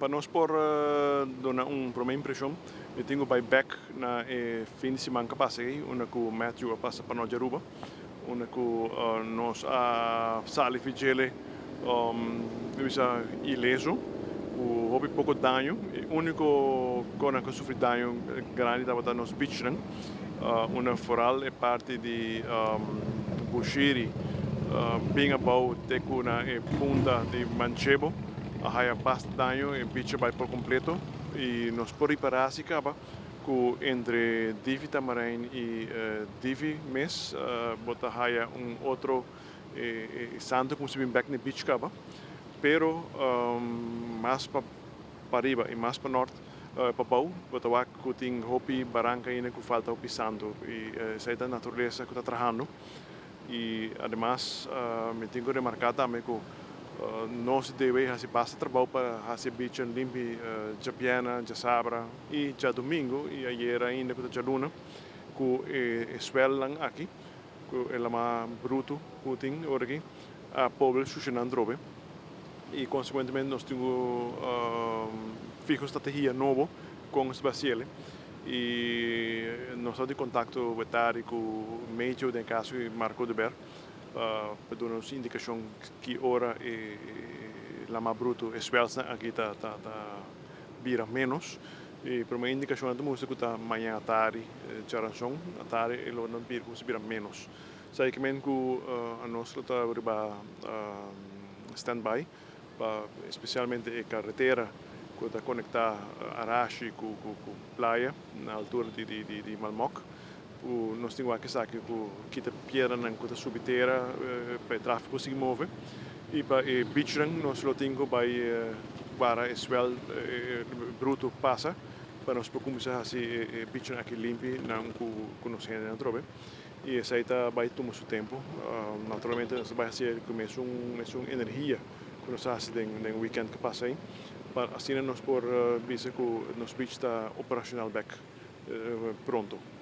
Pa nos por duna un promé impreshon, mi tin ku bai bèk na e fin di siman ku a pasa ei, unda ku Matthew a pasa pa Nochi Aruba, unda ku nos a sali fi djele, mi bisa ileso, ku hopi poko daño. E úniko konan ku a sufri daño grandi tabata nos beachnan, unda foral e parti di Bushiri bin abou te ku na e punta di Manchebo a haya basta daño. E beach a bai por kompleto i nos por ripará si kaba ku entre Divi Tamarijn i Divi mes bo ta haya un otro e santo ku si bin bek na e beach kaba, pero mas pa pariba i mas pa nort, pa bou, bo ta wak ku tin hopi baranka ainda ku falta hopi santo, i esei ta naturalesa ku ta trahando. I ademas mi tin ku remarká tambe ku nos debe hasi basta trabou pa hasi e beachnan limpi djabièrnè, djasabra i djadumingu, i ayera ainda ku ta djaluna, ku e swèlnan aki ku e lama brutu ku tin ora aki a pober shushanan drobe i konsekuentemente nos tin ku fiha un strategia nobo kon nos ta bai hasiel i nos ta di kontakto wetari ku Mejo, den e kaso di Marco de Ber, pa duna nos indikashon ki ora e lama brutu, e swèlsnan aki ta bira ménos. E promé indikashonnan ta mustra ku ta mañan atardi, djaranson atardi e lo nan bira kuminsá bira ménos. Sa e kimen ku anos lo ta riba standby pa spesialmente e karetera ku ta konektá Arashi ku playa na altura di Malmok, ku nos tin wak esaki ku kita piedranan ku ta subi tera pa e tráfiko sigui move, i pa e beachnan nos lo tin ku bai para e swel bruto pasa pa nos por kuminsá hasi e beachnan aki limpi nan ku nos hendenan atrobe, i esei ta bai tuma su tempu. Naturalmente nos ta bai hasi ku mesun mesun energia ku nos a hasi den weekend ku pasa ei, pa asina nos por bisa ku nos beach ta operashonal bek pronto.